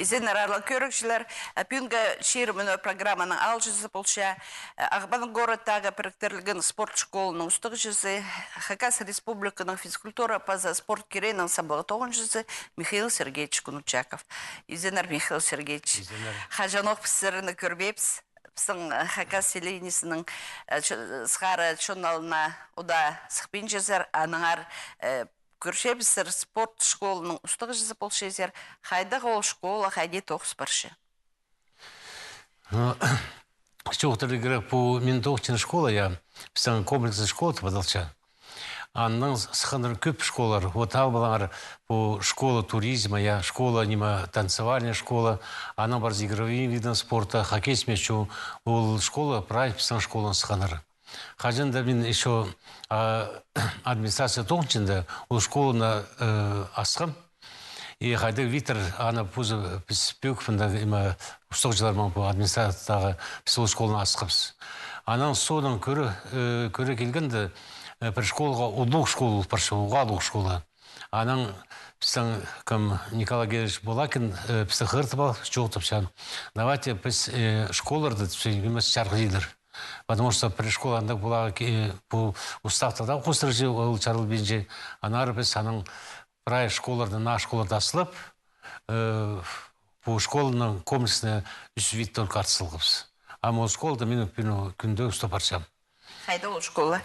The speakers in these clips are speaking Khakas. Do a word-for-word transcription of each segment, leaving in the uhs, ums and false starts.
Изеннер, аарлығ кӧрігҷілер, а, пӱӱнгі «Чирі мӱні» программаның аалҷызы полча, а, Ағбан городтағы піріктірілген спорт школының устағҷызы, Хакас Республиканың физкультура паза спорт кирегінің саблығ тоғынҷызы Михаил Сергеевич Кунучаков. Изеннер, Михаил Сергеевич. Изеннер. Хаҷанох піс сірерні кӧрбеебіс. Пістің, э, Хакас телевидениезінің, э, чо-, сығара чон алнына удаа сыхпинчазар, аннаңар, э, кӧрчебіс, сірер спорт школының устағҷызы полчазар, хайдағ ол школа, хайди тоғыс парча? Ну, чоохтирға кирек, пу мин тоғынчатхан школа, я, пістің комплексный школа тіп адалча. Аннаң сыхханнар кӧп школалар. Вот ал полыңар, пу школа туризма, я, школа, ниме, танцевальная школа, анаң пар игровым видам спорта, хоккей с мячом. Ол школа прай пістің школанаң сыхханнар. Хаҷан даа мин ещё, а, администрация тоғынчатханда, ол школаны, э, асхам. И хайдағ видтер, аны позы піс пӧгіп, анда, ниме, устағҷыларнаң, пу администрациядағы, піс ол школаны асхабыс. Анаң соонаң кӧре, э, кӧре килгенде, э, пір школаға улуғ школа парча, уғаа улуғ школа. Анаң пістің кім, Николай Георгиевич Булакин, э, пісті хығыртып ал, чоохтапча: «Давайте піс, э, школаларны, тіпче, ниме, чарғылайлар. Потому что пір школа андағ поларға ке-, пу уставта даа хостыра чи, ол чарғылбинча. Аннаңар піс анаң прай школаларны, наа школаларны аслап, э, пу школаны комплексный ӱс вид только артыс салғабыс». Ам ол школада мин пӱӱнгі кӱнде устап парчам. Хайда ол школа?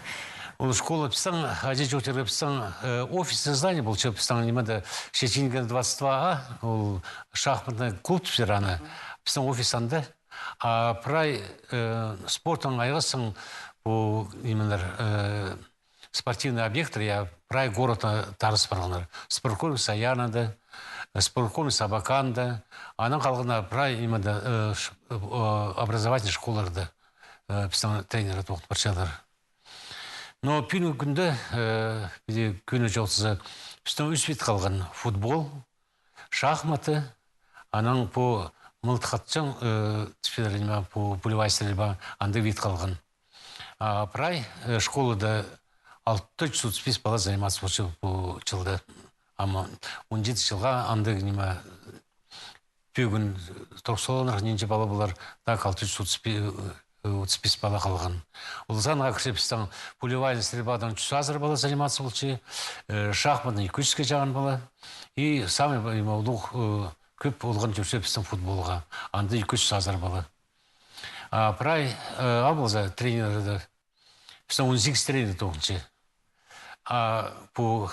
Ол школа пістің, хайди чоохтирға, пістің, э, офисное здание полча, пістің нимеде, Щетинкина, двадцать два А, ол шахматный клуб тіпчелер аны. Пістің офис анда. А прай, э, спортнаң айғасчаң, пу, нимелер, э, спортивный объекттер, я, прай городта тарас парғаннар. Спорткомплекс Саянада, э, спорткомплекс Абаканда, анаң халғаннар прай, нимеде, э, ш-, э, образовательный школаларда, э, пістің тренерлер тоғын парчалар. Но пӱӱнгі кӱнде, э, піди кӧні чоохтаза, пістің ӱс вид халған: футбол, шахматы, анаң пу мылтых атчаң, э, тіпчелер, ниме, пу пулевая стрельба, андағ вид халған. А прай, э, школада алты чӱс отыс пис пала заниматься полча пу чылда. Ам он читі чылға андағ, ниме, пӱӱн тоғыс салғаннар, нинҷе пала полар, так, алты чӱс отыс пис, э, отыс пис пала халған. Ол санға кірзе, пістің пулевая стрельбадаң чӱс азыра пала заниматься полча, э, шахматны ікі чӱске чағын пала. И самый, э, улуғ, э, кӧп олған чӧрче пістің футболға. Анда ікі чӱс азыра пала. А прай, э, ал полза тренерлерде, пістің он сигіс тренер тоғынча. А пу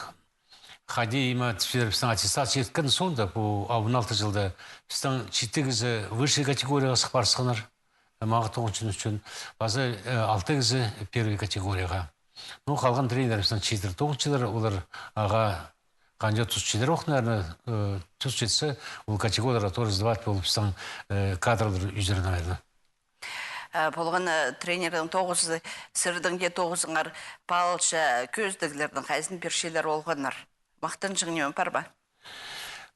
хайди, ниме, тіпчелер, пістің аттестация ирткен соонда, пу, а, он алты чылда пістің читі кізі высший категорияға сых парысханнар, э, мағат тоғынчатхан ӱчӱн, паза, э, алты кізі первый категорияға. Ну, халған тренер пістің чииттер тоғынчалар, олар ағаа ханҷа тус читіре ох, наверное, э, тус читсе, ол категорияға тоже сдавать полып, пістің, э, кадрлар ӱзер, наверное. Э, полған, э, тренернің тоғызы, сірернің дее тоғызыңар палча кӧзідіглернің хайзын пирчелер олғаннар? Махтанҷаң ниме пар ба?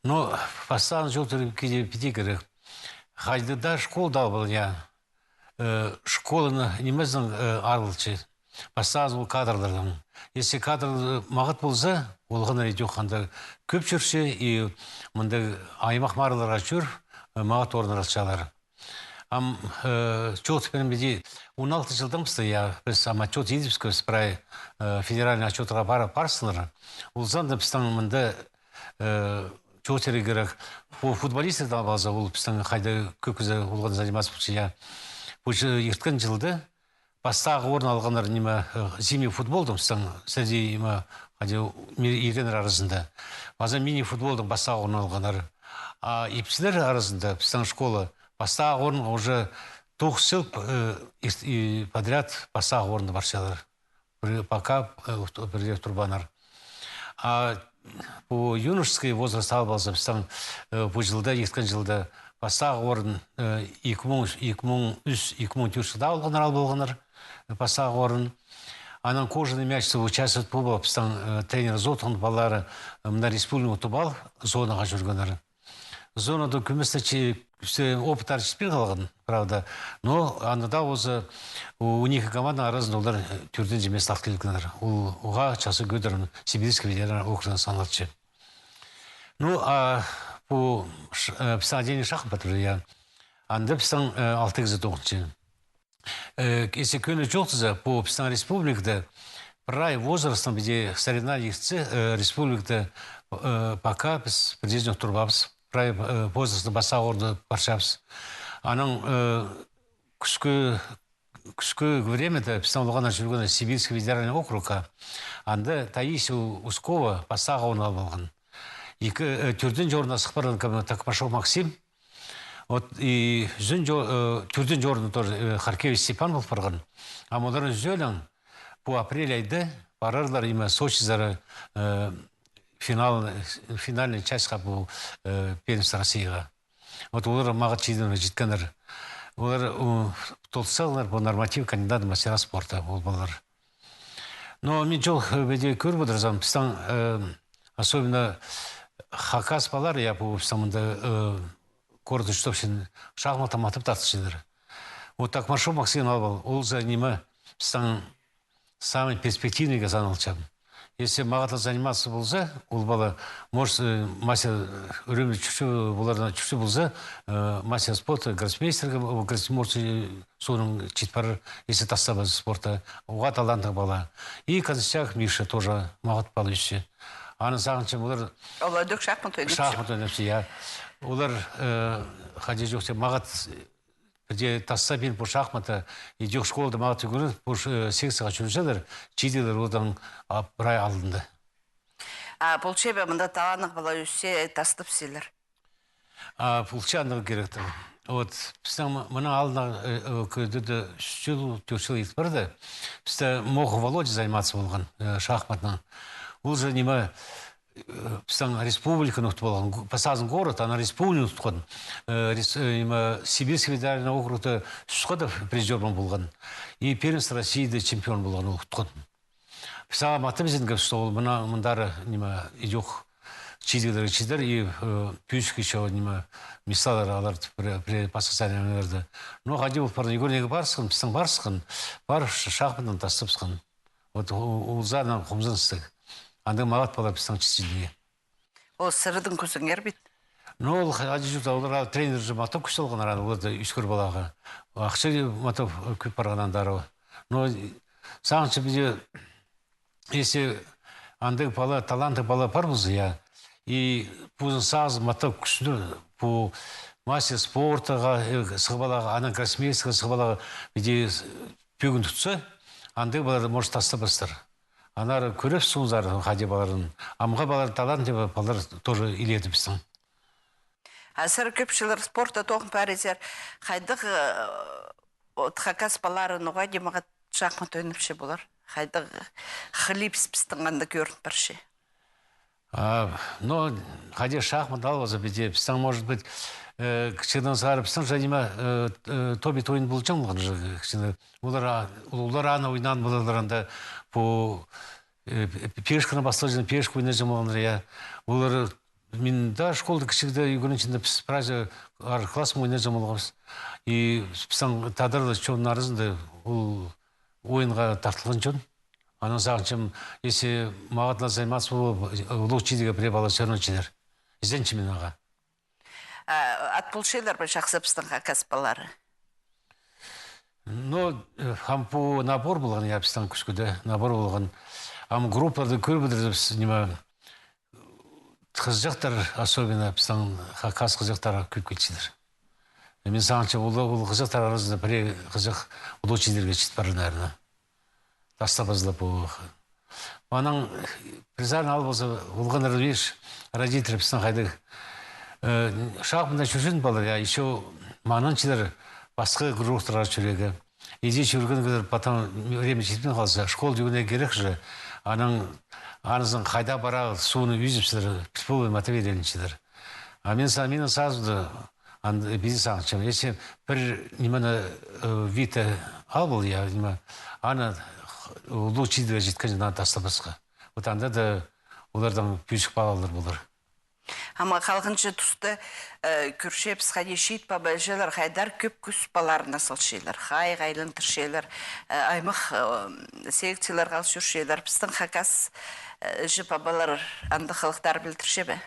Ну, пастағын чоохтирға піди, піди кирек. Хайди даа школада полза, я, э, школаны нимезінең, э, арылча. Пастағызы ол кадрлардаң. Если кадрлар мағат полза, олғаннар идӧк анда кӧп чӧрче, и мындағ аймах марығларға чӧр, э, мағат орыннар алчалар. Ам, э, чоохтап пирем, піди, он алты чылдаң пісте, я, піс ам отчёт идібіскебіс, прай, э, федеральный отчётха пар-, парсыннар. Ол санда пістің мында, э, чоохтирға кирек, пу футболисттердең полза, ол пістің хайда кӧп кізі олған заниматься полча, я. Пу чы-, ирткен чылда пастағы орын алғаннар, ниме, э, зимний футболдаң, пістің среди, ниме, хайди, мир-, иреннер аразында. Паза мини-футболдаң пастағы орын алғаннар. А ипчілер аразында пістің школа пастағы орынға уже тоғыс чыл, э, ир-, и подряд пастағы орында парчалар. Пір-, пока, э, пірде турбааннар. А пу юношеский возраст ал полза, пістің, э, пу чылда, ирткен чылда пастағы орын, э, ікі муң, ікі муң ӱс, ікі муң тӧрт чылда алғаннар, ал полғаннар, э, пастағы орын. Анаң кожаный мяч участвовать полып, пістің, э, тренер Зотовтың палалары, э, мына республиканы утып ал, зонаға чӧргеннер. Зонада кӧместече, все опыттары читпин халған, правда. Но анда даа полза, у, он ікі команданың аразында олар, э, тӧртінҷі место алып килгеннер. Ол уғаа чахсы кӧдірім, Сибирский федеральный округтаң саналча. Ну, а пу ш-, э, пістің отделение шахмат пар, я. Анда пістің, э, алты кізі тоғынча. Э, если кӧні чоохтаза, пу пістің республикада прай возрастнаң піди соревнование иртсе, э, республикада, э, пока піс пірдеезін турбаабыс. Прай, э, возрастнаң пастағы орында парчабыс. Анаң, э, кӱскӱ, кӱскӱ времяда пістің олғаннар чӧрген Сибирский федеральный округха. Анда Таисия Ускова пастағы орын алып алған. Ікі, э, тӧртінҷі орын асхы парған кем, Токмашов Максим. Вот, и ӱзінҷі о-, э, тӧртінҷі орын тоже, э, Харкевич Степан полып парған. А олар ӱзӧлең пу апрель айда парарлар име Сочизар, э, финал, финальный частьха пу, э, первенство Россияға. Вот олар мағат чидімге читкеннер. Олар, у, толзалар пу норматив кандидата мастера спорта ол палалар. Но мин чох, э, піди кӧріп одырзам, пістің, э, особенно хакас палалар, я, пу пістің мында, э, город Усть-Топшин шахматты матап тартчалар. Вот Токмашов Максим алып ал, ол за ниме пістің самый перспективныйға саналча. Если мағат ла заниматься полза, ол пала, может, э, мастер, э, ӱреніп чӧрче, оларнаң чӧрче полза, э, мастер спорта, гроссмейстерге, э, гроссмейстер, э, соонаң чит парар, если тастабаза спортты. Уғаа талантлығ пала. И Костяк Миша тоже мағат пала ӧсче. Аны сағынчам, олар... Ол ідӧк шахмат ойнапча. Шахмат ойнапча, я. Олар, э, хайди чоохтаза, мағат, э, піди тастабин пу шахматты, идӧк школада мағат ӱгреніп, пу ш-, э, секцияға чӧрчелер, чидіглер оларның, а, прай алнында. А полча ба, мында таланнығ пала ӧссе, тастапчалар? А полча, андағ киректіг. Вот, пістің м-, мының алнында, э, э, кӧдірді, ӱс чыл, тӧрт чыл ирт парды. Пісте Мохов Володя заниматься полған, э, шахматнаң. Ол за ниме, э, пістің республиканы утып алған, гу-, пасазын город, ана республиканы утхан. Э, рес-, э, ниме, Сибирский федеральный округта ӱс хада призёр полған. И первенство Россияда чемпион полған, ол утхан. Піс сағам матап изенгебіс, что ол мына, мындары, ниме, идӧк чидіглерге читер, и, э, пӧзік ещё, ниме, месталар алар, пре-, пре-, пасха соревнованиелерде. Но хайди ол пар, ӱгренерге парысхан, пістің парысхан, пар ш-, шахматнаң тастапсхан. Вот ол, ол саринаң хомзыныстығ. Андағ мағат палалар пістің читчелер. Ол сірернің кӧзіңер бит. Ну, ол хайди чоохтаза, оларға тренер же матап кӱс салған, араны, оларды ӧскір паларға. Ахча матап кӧп парған андар. Но сағынчам, піди, если андағ пала, талантлығ пала пар полза, я, и позының сағызын матап кӱстеніп, пу мастер спортаға, э, сығып аларға, анаң гроссмейстерге сығып аларға, піди, пӧгін тутса, андағ палалар, может, тастабастар. Аннаңар кӧрербіс соонзар хайди палаларын. Амғы палалар, талантлығ палалар тоже илееде пістің. А сірер кӧп чыллар спортта тоғын парирзар, хайдағ, э, от хакас палалары ноға ниме мағат шахмат ойнапча полар? Хайдағ хлипс пістің анда кӧрін парча? А, ну, хайди шахмат алза, піди, пістің, может быть, э, кічігдең сығара пістің же ниме, э, э, тобит ойын полҷаң полған же, кічігде. Олар, а, олар аны ойнаан поларлар анда, пу, э, пешканы пасталҷаң, пешка ойнаҷаң полғаннар, я. Олар, мин даа школада кічігде ӱгренҷеңде піс прайзы ар класснаң ойнаҷаң полғабыс. И пістің тадарлар чонның аразында ол ойынға тартылған чон. Анаң сағынчам, если мағат ла заниматься полып, улуғ чидігге пірее пала всё равно читер. Изенчем мин ағаа. А ат полчалар ба чахсы пістің хакас палалары? Ну, э, ам пу набор полған, я, пістің кӱскӱде набор полған. Ам группаларда кӧріп одырзабыс, ниме, хызыҷахтар, особенно пістің хакас хызыҷахтары кӧп килчелер. Мин сағынчам, ол, ол хызыҷахтар аразында пірее хызыҷах улуғ чидігге чит парар, наверное. Тастабаза ла пу. Анаң пір сарын алып алза, олғаннар, видишь, родители пістің хайдағ. Э, шахматнаң чӧрҷең палалар, я, ещё маңнанчалар пасха кружоктарға чӧрерге. Иди чӧргенге, потом время читпин халза, школада ӱгренерге кирек же. Анаң, анзын хайда парар, сооны ӱзіпчелер, піс полбин матап идерінчелер. А мин са-, минің сағызымда, ан-, піди сағынчам, если пір нимені, э, видті ал пол, я, ниме, аны улуғ чидігге читкен, аны тастабасха. Вот анда даа олардаң пӧзік палалар полар. Ам халғанҷы туста, э, кӧрчебіс, хайди чиит пабалҷылар хайдар кӧп кӱс палаларына салчалар, хайығ айландырчалар, э, аймах, э, секцияларға ал чӧрчелер. Пістің хакас, э, іҷе-пабалар андағ хылыхтар пілдірче бе?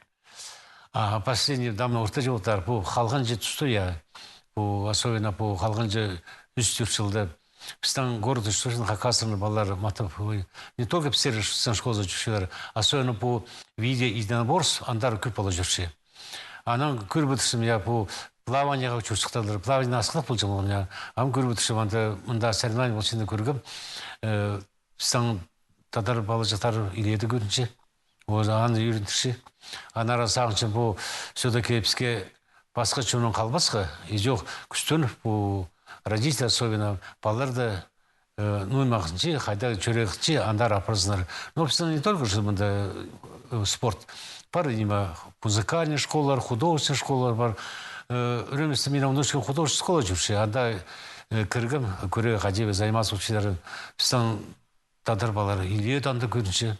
А последний, давно орта чыллар, пу халғанҷы туста, я, пу, особенно пу халғанҷы ӱс-тӧрт чылда, пістің город ӱстӱрін хакастың палалары матап, ой, не только пістер, пістің школазар чӧрчелер, особенно пу виде единоборств, андар кӧп пала чӧрче. Анаң кӧріп одырчам, я, пу плаваниеге чӧрчеткен палалар, плавание асхынах полҷаң, я. Ам кӧріп одырчам, анда, мында соревнование полчатханын кӧргем, э, пістің тадар палаҷахтар илееде кӧрінче. Ол аны ӱгренче. Аннаңар сағынчам, пу всё-таки піске пасха чоннаң халбасха, и чох, кӱстеніп, пу родитель особенно, палаларды, э, ноо ниме хынча, хайда чӧрчетсе, андар апарзыннар. Но пістің не только же мында, э, спорт. Пар ниме, музыкальный школалар, художественный школалар пар. Э, ӱреемісте минің внучкам художественный школа чӧрче. Анда, э, кіргем, кӧрем, хайди заниматься полчалар. Пістің тадар палалары илееде анда кӧрінче.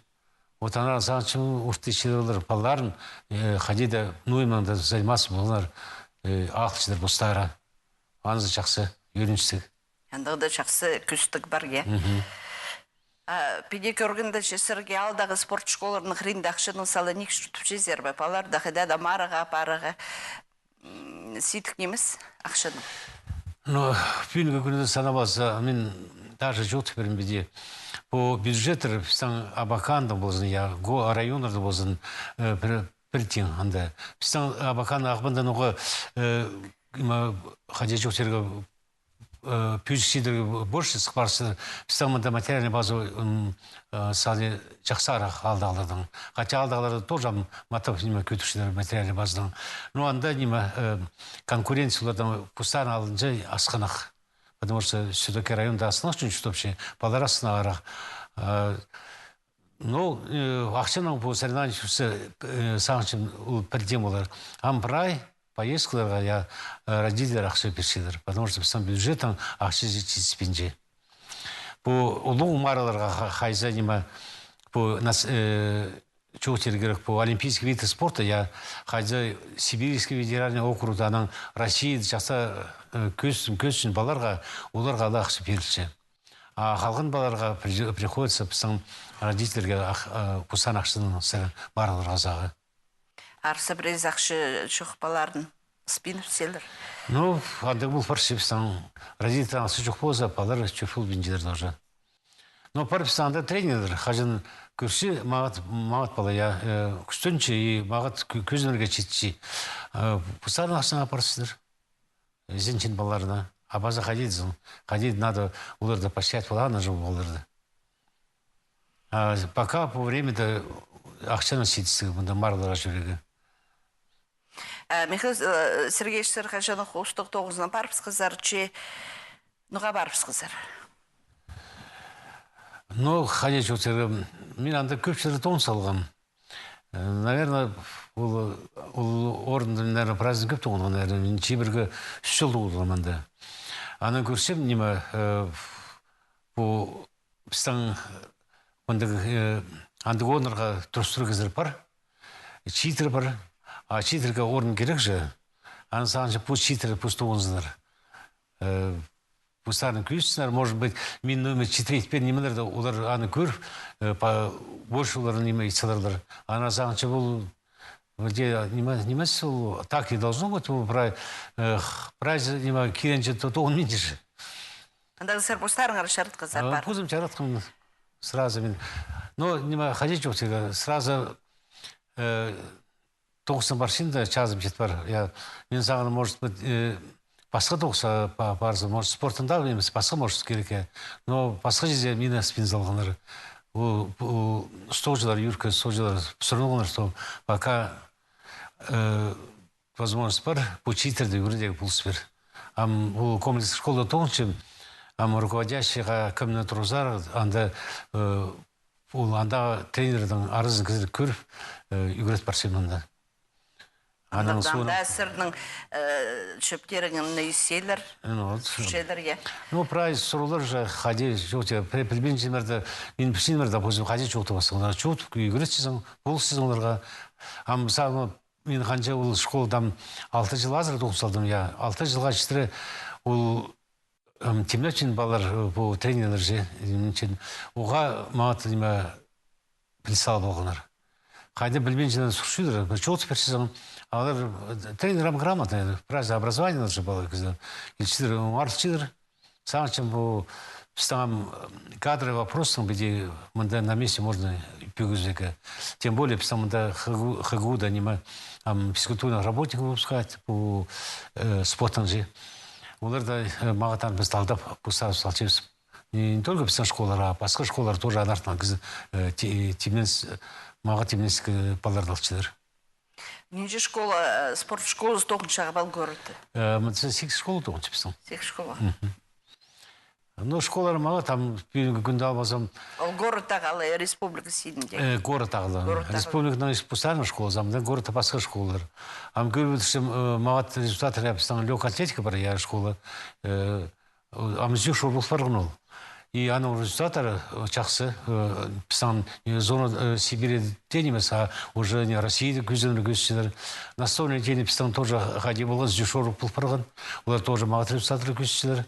Вот аннаңар сағынчам, орта чыллар палаларын, э, хайди даа ноо ниме заниматься ползыннар, э, алчалар постары. Анзы чахсы, ӱгренчетсек. Андағ даа чахсы кӱстіг пар, я. Мгм. А піди кӧргенде, че сірерге аалдағы спорт школаларының хыринда ахчаның сала ниик чуртапчазар ба? Палаларды хайда даа марығға апарарға. М, сидік нимес, ахчаның. Ну, пӱӱнгі кӱнде санап алза, мин даже чоохтап пирем піди. Пу бюджеттер пістің Абаканда ползын, я, го-, районнарда ползын, э, пір, пір тиң анда. Пістің Абакан Ағбанда ноға, э, ма, хайди чоохтирға, э, пӱӱнҷі чииттерге больше сых парча, пістің мында материальный база, м, э, саны чахсырах аалдағыларның. Хотя аалдағылар тоже, м, матап ниме кӧдірчелер материальный базадаң. Но анда ниме, э, конкуренция оларның постарының алнында асхынах. Потому что всё-таки районда асхынах чон чуртапча, палалар асхынағырах. Э, Ну, э, ахчаның пу соревнованиеге, э, сағынчам, ол пір тиң полар. Ам прай поездкаларға, я, э, родительлер ахча пирчелер, потому что пістің бюджеттің ахчазы читіспинче. Пу улуғ марығларға ха-, хайзы ниме, пу нас-, э, чоохтирға кирек, пу олимпийский виды спорта, я, хайзы Сибирский федеральный округта, анаң Россияда чахсы, э, кӧс-, кӧзітчең палаларға, оларға ла ахча пирілче. А халған палаларға при-, приходится пістің родительлерге ах-, э, пу саны ахчаның сірер марығларға сағаа. Арса пірее ахча чох палаларны ызыбинчалар. Ну, андағ пол парча, пістің родительлернің ахчазы чох полза, палалар чӧп полбинчалар тоже. Но пар пістің анда тренерлер, хаҷан кӧрче, маңат, маңат пала, я, э, кӱстенче, и маңат кӧ-, кӧзідерге читче. Э, пу саны ахчаң апарчалар. Ізенчең палаларны. А паза хайди даа, хайди даа надо оларды поощрять полған же оларды. А пока по времени-то ахчаның читістігі мында марығларға чӧрерге. Э, Михаил, э, Сергеевич, сірер хаҷаннығ хостығ тоғызына парыбысхазар, че ноға парыбысхазар? Ну, хайди чоохтирға, мин анда кӧп чирде тоғын салғам. Э, наверное, ол, ол орында, наверное, праздник кӧп тоғынған, наверное, мин чибіргі ӱс чыл тоғынғам анда. Анаң кӧрчем, ниме, э, пу пістің мындағ, э, андағ орыннарға турыстығ кізілер пар, чииттер пар, а чииттерге орын кирек же. Анаң сағынчам, пу чииттер пу тоғынзыннар. Э, Постарын кӧзітсіннер, может быть, мин номер читіре итпеен нимелерді олар аны кӧр, э, по-, больше олар ниме ит саларлар. Анаң сағынчам, ол, вроде, ниме, нимес ол, так и должно быть, ол прай-, э, х-, прайзы, ниме, киренче то-, тоғынминча же. Анда сірер постарыңар чаратхазар. А, пар. Позым чаратхам сразу мин. Но, ниме, хайди чоохтирға, сразу, э, тоғысха парчам да, чазым чит пар. Я, мин сағынам, может быть, э, пасха тоғысха па-, парза, может, спортында нимес, пасха, может, кирек, я. Но пасха чирде мині ызыбин салғаннар. Ол, ол столчылар, юрке столчылар сурынғаннар, что пока, э, возможность пар, пу чииттерді ӱгредерге полыс пир. Ам ол коммерческий школада тоғынчам, ам руководящийға кемнең турғызар, анда, э, ол анда тренернің аразын кізі кӧріп, э, ӱгрет парчам анда. Анаң анда соонаң сірернің, э, чӧптеріңні исчелер, ну, вот, сӱрчелер, я. Ну, прай сурығлар же, хайди, чоохтирға, пре-, пілбинчелерді, мин пілбинчелерді, допустим, хайди чоохтабассың, олар чоохтап, ӱгретчезің, полысчазың оларға. Ам, мисал, мин ханҷа ол школада алты чыл азыра тоғын салдым, я, алты чылға читіре ол Ам, тимнепчең палалар, э, пу тренерлер же, тимнепчең. Уғаа маңат, ниме, піл салып алғаннар. Хайди пілбинчелерін сурчалар, пір чоохтап пирчезің, Олар, э, тренерам грамотный, прайзы образованиелері же полар кізілер. Килчелер, оңарылчалар. Сағынчам, пу пістің ам, м, кадровый вопростың піди мында на месте можно пӱгізерге. Тем более пістің мында ХГУ, ХГУ-да ниме, ам, физкультурный работник выпускать пу, э, спорттаң же. Олар даа, э, мағаа таныпча, піс талдап, пу сағыс салчабыс. Не, не только пістің школалар, а пасха школалар тоже анартхан кізі, э, ти-, тимнес, мағаа тимнес, э, палаларды алчалар. Нинҷе школа, э, спорт школазы тоғынча ағаа пу городта? Э, мында сигіс школа тоғынча пістің. Сигіс школа. Мгм. Ну, школалар мағаа там, пӱӱнгі кӱнде албазам. Ол городтағы алай, республика синінде? Э, городтағы. Городтағы. Республиканың специальный школазы, ам мында городта пасха школалар. Ам кӧріп одырчам, э, мағаа результаттар, я, пістің лёгкая атлетика пар, я, школа. Э, Ам ӱзӱк шорлығ парған ол. И аның результаттары, э, чахсы, э, пістің, э, зона, э, Сибирьде нимес, а уже не Россияда кӧзідімге кӧзітчелер. Настольный теннис пістің тоже хайди полған, ӱзӱк шорлығ пол парған. Олар тоже мағаа результаттар кӧзітчелер.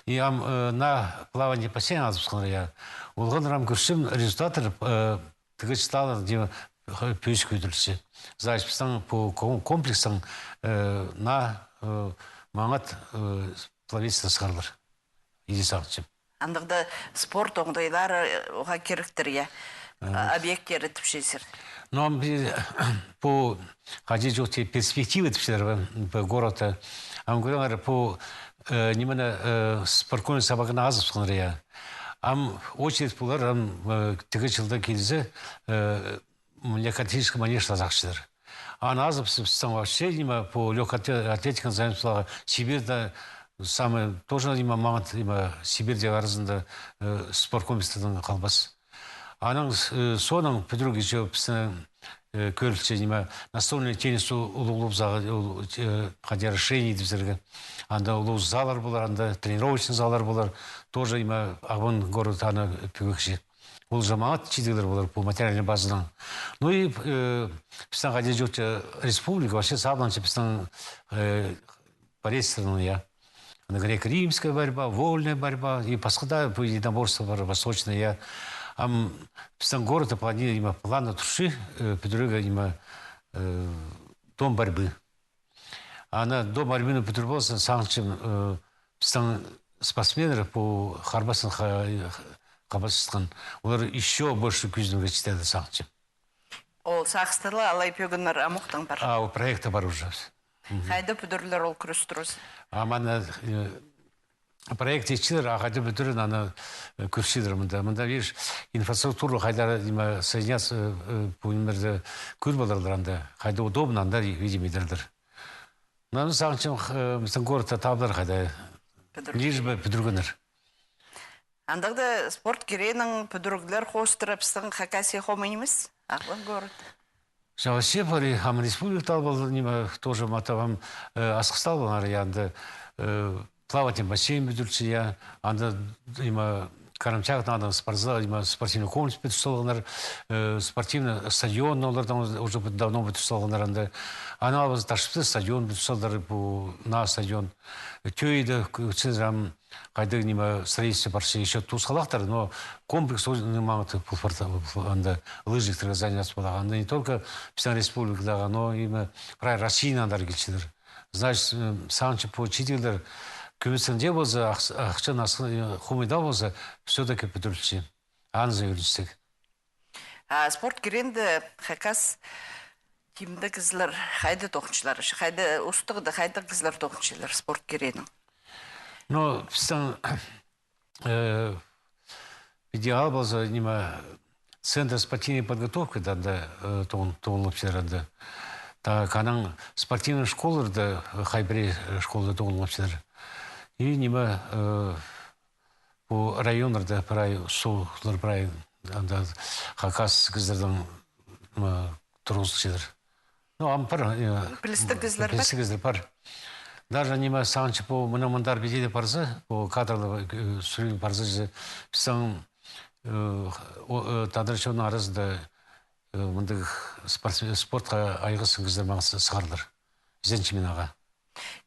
И ам, э, на плавание бассейн азыбысханнар, я. Олғаннар ам кӧрчем результаттар, э, тігі чыллар, диме, пӧзік кӧдірілче. Значит, пістің пу ком-, комплекстің, э, на, э, маңат, э, плавецтер сығарлар. Иди сағынчам. Андағда спорт оңдайлары, э, оға киректер, я? Ага. А, объекттер тіпчезер. Но пу хайди чох тее перспектива тіпчелер, пу городта. Ам кӧріңер, пу, э, нимені, э, спорткомплекс сабағына азыбысханнар, я. Ам очередь полар, ам, э, тігі чылда килзе, э, легкоатлетический манежта сағынчалар. Аны азыбысса, пістің вообще, ниме, пу лёгкая атле-, атлетиканаң заниматься поларға. Сибирьде самый тоже, ниме, маңат, ниме, Сибирьдегі аразында, э, спорткомплекстернің халбас. Анаң, э, соонаң пӱдіріг ещё пістің, э, кӧрілче, ниме, настольный теннис у-, улуғлап сағаа, ол, э, хайди, расширение тіпчелер. Анда улуғ заллар полар, анда тренировочный заллар полар. Тоже, ниме, Ағбан город аны пӱгікче. Ол же маңат чидіглер полар пу материальный базадаң. Ну и, э, пістің хайди чох, э, республика вообще сабланча пістің, э, борецтернең, я. Анда греко-римская борьба, вольная борьба и пасха даа пу единоборство пар, восточное, я. Ам пістің городта плани-, ниме, планда турча, э, пӱдірерге, ниме, э, дом борьбы. Ана дом борьбаны пӱдіріп алза, сағынчам, э, пістің спортсменнер пу харбастаң ха-, хабарсысхан, олар ещё больше кӧзідімге читеді, сағынчам. Ол сағыстығ ла, алай пӧгіннер амохтаң пар. А, ол проекті пар уже. Мгм. Хайда пӱдірілер ол кӱрес турыс? А мына, э, проект итчелер, а хайда пӱдірін, аны, э, кӧрчелер мында. Мында, видишь, инфраструктура хайда, ниме, соединяться, э, пу нимелерді кӧр поларлар анда. Хайда удобно, анда, видимо, идерлер. Мына сағынчам, э, пістің городта табылар хайда. Пӱдіріг. Лишь бы пӱдіргеннер. Андағда спорт кирегінең пӱдіріглер хоостыра пістің Хакасия хомай нимес, Ағбан город. Чағасы пар, ам республикада алып ал, ниме, тоже матап ам, э, Асхыста алып алар, я, анда, э, плавательный бассейн пӱдірілче, я, анда, ниме, Карамчагта анда спортзал, ниме, спортивный комплекс пӱдір салғаннар, э, спортивный стадион, олардаң уже давно пӱдір салғаннар анда. Аны алып алза, Ташкентте стадион пӱдір салдылар, пу, наа стадион. Тӧӧйде, кӧрчезер, ам, хайдағ, ниме, строительство парча, ещё тус халахтар, но комплекс ол ниме маңат пол пар, анда лыжниктер заниматься поларға. Анда не только пістің республикадағы, но, ниме, прай Россияның андар килчелер. Значит, э, сағынчам, пу чидіглер кӧместең дее полза, ах-, ахчанаң, э, хомай даа полза, всё-таки пӱдірілче. Анзы ӧріністіг. А спорт кирегінде хакас тимніг кізілер хайда тоғынчалар, хайда устығда, хайда кізілер тоғынчалар спорт кирегінең? Ну, пістің, э, піди алып алза, ниме, центр спортивной подготовкада анда, э, тоғын-, тоғынылып чӧр анда. Так, анаң спортивный школаларда, э, хай пірее, э, школада тоғынылып чӧр. И ниме, э, пу районнарда прай, сулар прай, анда хакас кізілернің, м, турғызылчалар. Ну, ам пар, э, пілістіг кізілер пар. Пілістіг кізілер пар. Даже ниме сағынчам, пу мына мындар піди дее парза, пу кадрлар, э, сӱрін парза, же, пістің, э, о, э, тадар чонның аразында, э, мындағ спортсмен, спортха айғасчаң кізілер маңат сы-, сығарлар. Ізенчем мин ағаа.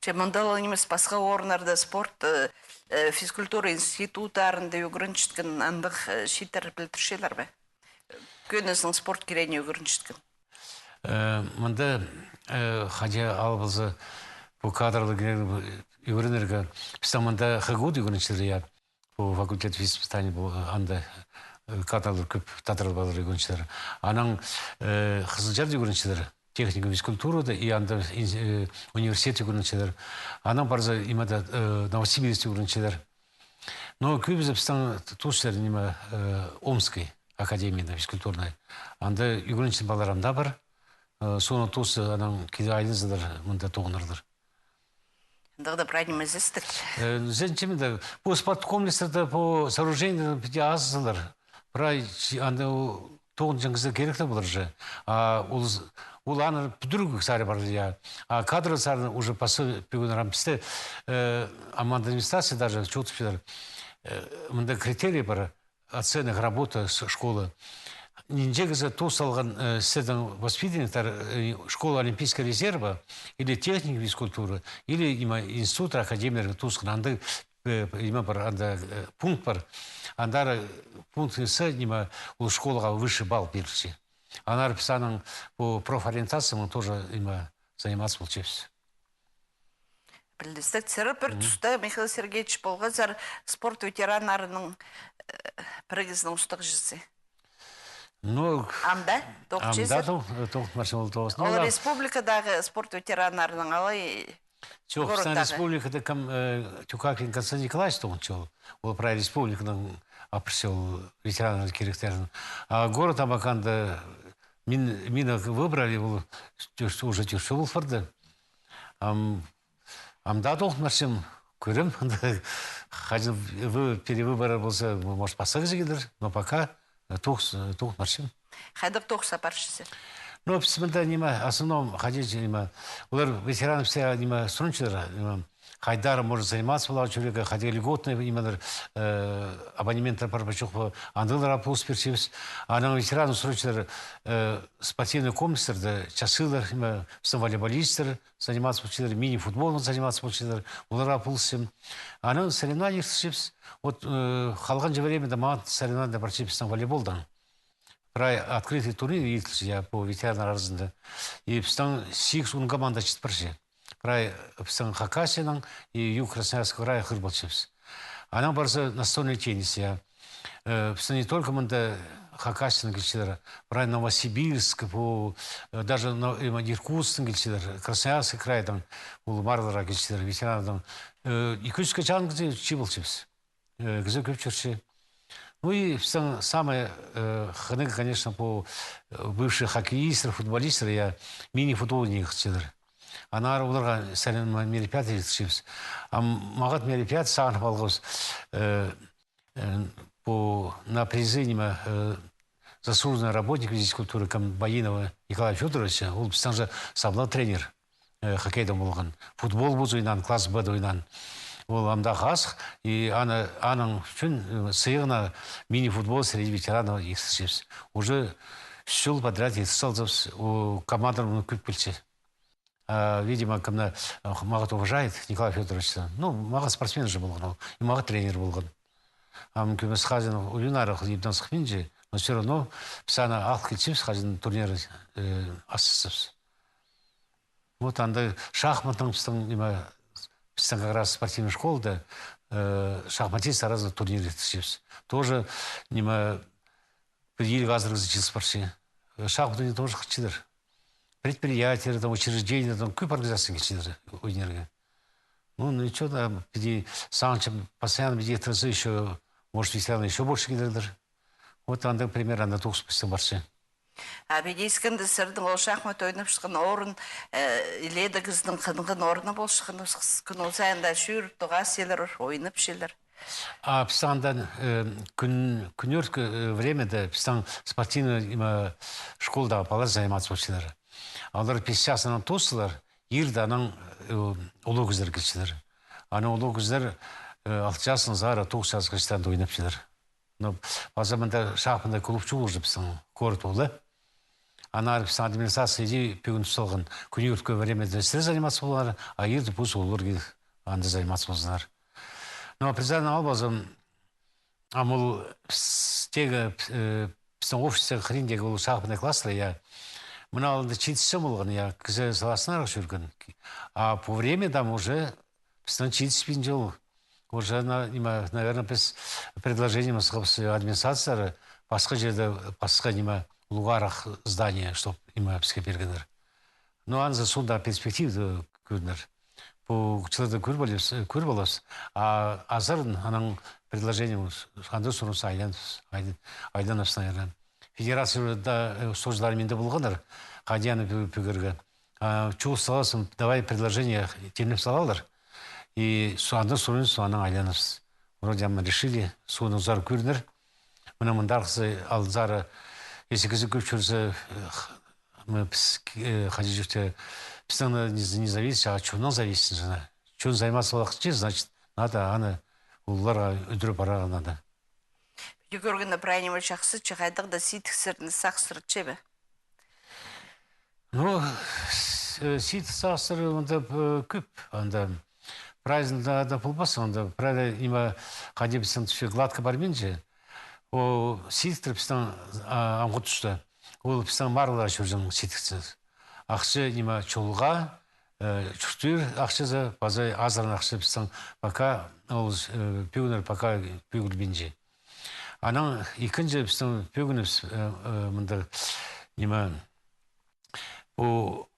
Че мында ла нимес, пасха орыннарда спорт, э, э, физкультура институттарында ӱгренчеткен андағ, э, чииттер пілдірчелер бе? Кӧнізінең спорт кирегіне ӱгренчеткен. Э, мында Э, хайди алып алза, пу кадрлар кирек, пу ӱгренерге. Пістің мында ХГУ-да ӱгренчелер, я. Пу факультет физвоспитания, пу, э, анда, э, кадрлар кӧп, тадар палалар ӱгренчелер. Анаң, э, Хызылчарда ӱгренчелер, техникум физкультурада, и анда ин-, э, университетте ӱгренчелер. Анаң парза, имада, э, Новосибирскте ӱгренчелер. Но кӧбізі пістің туысчылар, ниме, э, Омский академияда физкультурнай. Анда ӱгренчең палалар ам даа пар. Э, соны туыс, анаң киле айланзалар, мында тоғынарлар. Андағ даа прай ниме ізестіг. Э, сен чим да, пу спорткомплекстарда, пу сооружениелер піди азылар. Прай чи-, анда у-, тоғынҷаң кізі кирек тее полар же. А ол з-, ол аны пӱдіріг сари пар, я. А кадр сари уже пазы пӱгін рам пісте, э, ам анда администрация даже чоохтапчалар. Э, мында критерий пар, оценок работы с-, школы. Нинҷе кізі тоос салған, э, сірернің воспитанниктер, э, школа олимпийского резерва или техника физкультуры, или, ниме, институт, академияларға тоосхан, анда, э, ниме пар, анда, э, пункт пар. Андар пункт ниме, ниме, ол школаға высший балл пирче. Анар піс аның пу профориентацияның тоже, ниме, заниматься полчабыс. Пілдістіг, сірер пір туста Михаил Сергеевич полғазар спорт ветераннарының, э, пірігізінің устағҷызы. Ну, анда, тоғынчазар. Анда тоғ-, тоғынмарчам ол тоғыс. Ну, ол республикадағы спорт ветераннарының алай... Чох, пістің республикада кем, э, Тюкакин Константин Николаевич тоғынча ол. Ол прай республиканың апарча ол ветераннар киректерін. А город Абаканда мин, мині выбрали, ол тӧрт-, уже тӧрт чыл парды. Ам, ам даа тоғынмарчам, кӧрем, хайди вы-, перевыборы полза, может, пасха кізі килер, но пока, э, тоғыс-, э, тоғынмарчам. Хайдағ тоғыс апарчазар? Ну, піс мында ниме, основном, хайди, ниме, олар ветераны піске, ниме, сурынчалар, ниме, хайдар может заниматься поларға чӧрерге, хайди льготный, нимелер, э, абонементтер пар ба, чох па, андағлар полыс пирчебіс. Анаң ветераны сурынчалар, э, спортивный комплекстарда часылар, ниме, пістің волейболисттер заниматься полчалар, мини-футболнаң заниматься полчалар, оларға полысчам. Анаң соревнование иртірчебіс. Вот, э, халғанҷы времяда маңат соревнование парча пістің волейболдаң. Прай открытый турнир иртірче, я, пу ветераннар аразында. И пістің сигіс-он команда чіт парча. Прай пістің Хакасияның и Юг Красноярский край хығыр полчабыс. Анаң парза настольный теннис, я. Э, пістің не только мында Хакасияның килчелер, прай Новосибирск, пу, э, даже на-, э, Иркутсктың килчелер, Красноярский крайдаң, ол мараларға килчелер, ветераннардаң. Э, ікі чӱске чағын кізі чыып алчабыс. Э, кізі кӧп чӧрче. Ну и пістің самый, э, хынығ, конечно, пу, э, бывший хоккеисттер, футболисттер, я, мини-футбол иртірчелер. Анар оларға соревно-, мероприятие иртірчебіс. А маңат мероприятие сағынып алғабыс, э, э, пу на призы, ниме, э, заслуженный работник физической культуры Комбаинова Николая Фёдоровича, ол пістің же саблығ тренер, э, хоккейдаң полған. Футбол позы ойнаан, класс Б-да ойнаан. Ол ам даа хазых, и аны, аның ӱчӱн, э, сыйығына мини-футбол среди ветеранов иртірчебіс. Уже ӱс чыл подряд иртір салзабыс, у, команданың кӧп килче. А, видимо, кімні, э, маңат уважает Николай Фёдоровичті. Ну, маңат спортсмен же полған ол, и маңат тренер полған. Ам кӧмес хазин ойыннары ибден сыхпинча, но всё равно піс аны алып килчебіс, хазин турнир, э, асхысчабыс. Вот анда шахматтың пістің, ниме, пістің как раз спортивный школада, э, шахматист аразында турнир иртірчебіс. Тоже, ниме, пір илиг азыра кізі чыылыс парча. Э, шахматты тоже хынчалар. Предприятиелердең, учреждениелердең кӧп организация килчелер ойнирға. Ну, ничего, да, піди сағынчам, постоянно піди иртірзе, ещё, может, ветераны ещё больше килерлер. Вот андағ пример анда тоғыс пістің парча. А піди искенде сірернің ол шахмат ойнапчатхан орын, э, илееде кізінің хынған орны полчатхан, кӱн ол сайын даа чӧріп, тоғас чӧрчелер, ойнапчалар. А пістің анда, э, кӱн, кӱнӧрткі, э, времяда пістің спортивный, ниме, школадағы палалар заниматься полчалар. Олар пис часынаң тоозылар, ирде анаң, э, улуғ кізілер килчелер. Анаң улуғ кізілер, э, алты часынаң сығара тоғыс часха читіре анда ойнапчалар. Но паза мында шахматный клуб чоғыл уже пістің город улуғ. Анар пістің администрация иди пӱӱн тус салған, кӱнӧрткі времяда сірер заниматься полыңар, а ирде пу улуғлар анда заниматься ползыннар. Но пірдеезін алып алзам, ам ол пістегі, э, пістің офистегі хыриндағы ол шахматный класстар, я, Мына алында читісче полған, я, кізі саласынарға чӧрген. А по времени там уже пістің читіспинче ол. Уже, на-, ниме, наверное, піс предложениеміс хабыс администрацияға пасха чирде, пасха, ниме, улуғ арах здание, чтоб, ниме, піске пиргеннер. Но анзы соонда перспективада кӧрінер. Пу чылларда кӧр поларбыс, кӧр поларбыс. А азарын анаң предложениеміс, анда сурынса айланыбыс, айлан-, айланыбыс, наверное. Федерацияда, э, устағҷылар минде полғаннар, хайди аны пӱ-, пӱгерге. А, чоғыл салзам, давай предложение тимнеп салалар. И со-, анда сурынса, анаң айланыбыс. Вроде ам решили, соонаң сар кӧрінер. Мына мындархы алзары, если кізі кӧп чӧрзе, э, х-, мы піс, э, хайди чӧрзе, пістің не, не зависит, а чоннаң зависит, значит. Чон заниматься поларҷых, значит, надо аны улуғларға ӱдіріп парарға надо. Піди кӧргенде, прай ниме чахсы, че хайдағ-да сидікстерні сағыстырча ба? Ну, с-, э, сидік сағыстар анда, э, кӧп, анда. Прайзында да полбас, анда, прай ниме, хайди пістің тіпче, гладко парминча. О, сидіктер пістің, а, амғы туста. Ол пістің марығлар чӧрҷең сидіксі. Ахча, ниме, чолға, э, чуртир ахчазы, паза азыран ахча пістің пока, ол, э, пӱӱннер пока пӱӱл пирбинче. Анаң ікінҷі пістің пӱӱнібіс, э, э, мында, ниме, пу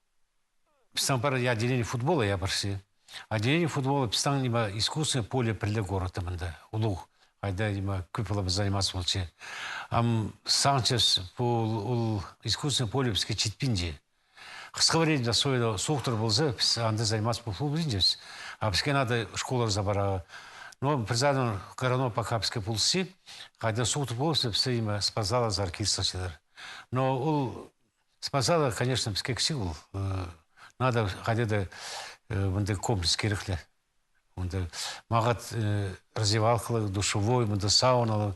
пістің пар отделение футбола, я, парча. Отделение футбола пістің, ниме, искусственное поле пірліг городта мында, улуғ, хайда, ниме, кӧп ла заниматься полча. Ам сағынчабыс, пу ол, ол искусственное поле піске читпинче. Хысхы времяда, особенно суғух полза, піс анда заниматься пол-, полбинчабыс. А піске надо школаларзар парарға. Но пір саринаң городта пока піске полысча, хайда суғух полза, пісті, ниме, спортзалзар киліс салчалар. Но ол спортзал, конечно, піске кічіг ол. Э, надо хайда-да, э, мындағ комплекс кирек ле. Мында мағат, э, раздевалкалығ, душевой, мында сауналығ,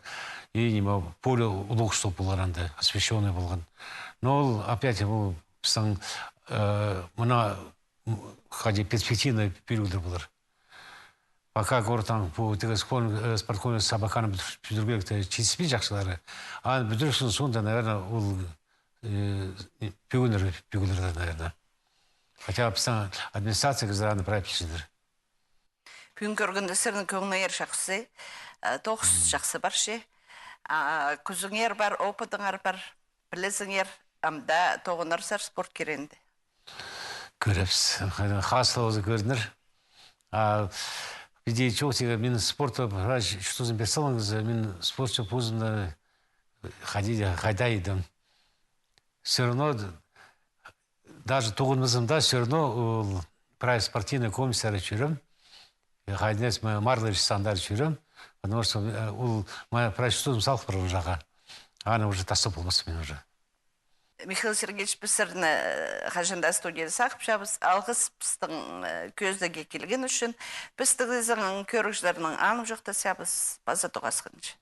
и, ниме, поле улуғ, чтоб полар анда, освещённый полған. Но ол, опять, ол пістің, э, мына, м, хайди перспективный пӱӱннер полар. Пока городтаң пу тігі спорт-, э, спорткомплекс Абаканны пӱдір-, пӱдіргелікте читіспинче ахчалары. А пӱдірібіссін, соонда, наверное, ол, э, пӱӱннер пӱӱл пирер, наверное. Хотя пістің администрация кізілері аны прай пілчелер. Пӱӱн кӧргенде сірернің кӧңніңер чахсы, э, тоғыс чахсы парча. А, кӱзіңер пар, опыдыңар пар, пілізіңер, ам даа тоғынарзар спорт кирегінде. Кӧрербіс, хазылығ кӧрінер. А піди чоохтирға, мин спортха прай чуртазым пир салған кізі, мин спортшы позымда хайди-, хайда идім. Всё равно даже тоғынмазам даа, всё равно ол прай спортивный комплекстерге чӧрем. Хайдағ-да ма-, марығлар чыхсаннар чӧрем. Потому что, э, ол ма-, прай чуртазым салых парған уже. Аны уже тастап полбаспын мин уже. Михаил Сергеевич, піс сірерні, э, хаҷан даа студияда сағынчабыс. Алғыс пістің, э, кӧзідіге килген ӱчӱн. Піс тігізің кӧрігҷілернең анымҷохтасчабыс. Паза тоғасханҷа.